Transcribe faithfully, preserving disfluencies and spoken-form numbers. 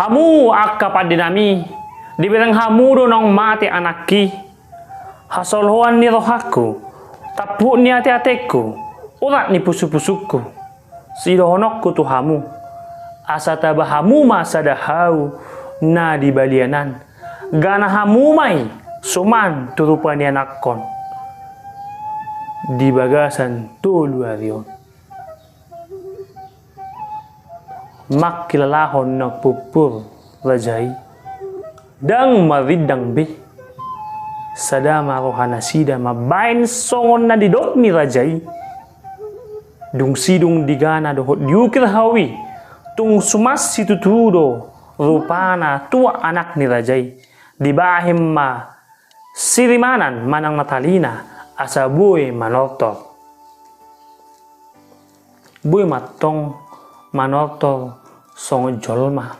Hamu angka pandenami, dibereng hamu do naung mate anakki. Hasoloan ni rohangku, tampuk ni ateatengku, urat ni pusupusungku. Sidohononku tu hamu, asa taba hamu ma sada hau na di balian an, gana hamu ma i suman tu rupa ni anakkon di bagasan tolu ari on. Mangkilalahon na pumpur raja i, ndang marindang be. Sada ma roha nasida mambahen songon na didok ni raja i. Dung sidung digana dohot diukir hau i, tung suman situtu do rupana tuak anak ni raja i. Dibahen ma sirimanan manang natalina asa boi manortor. Boi mantong manortor songon jolma.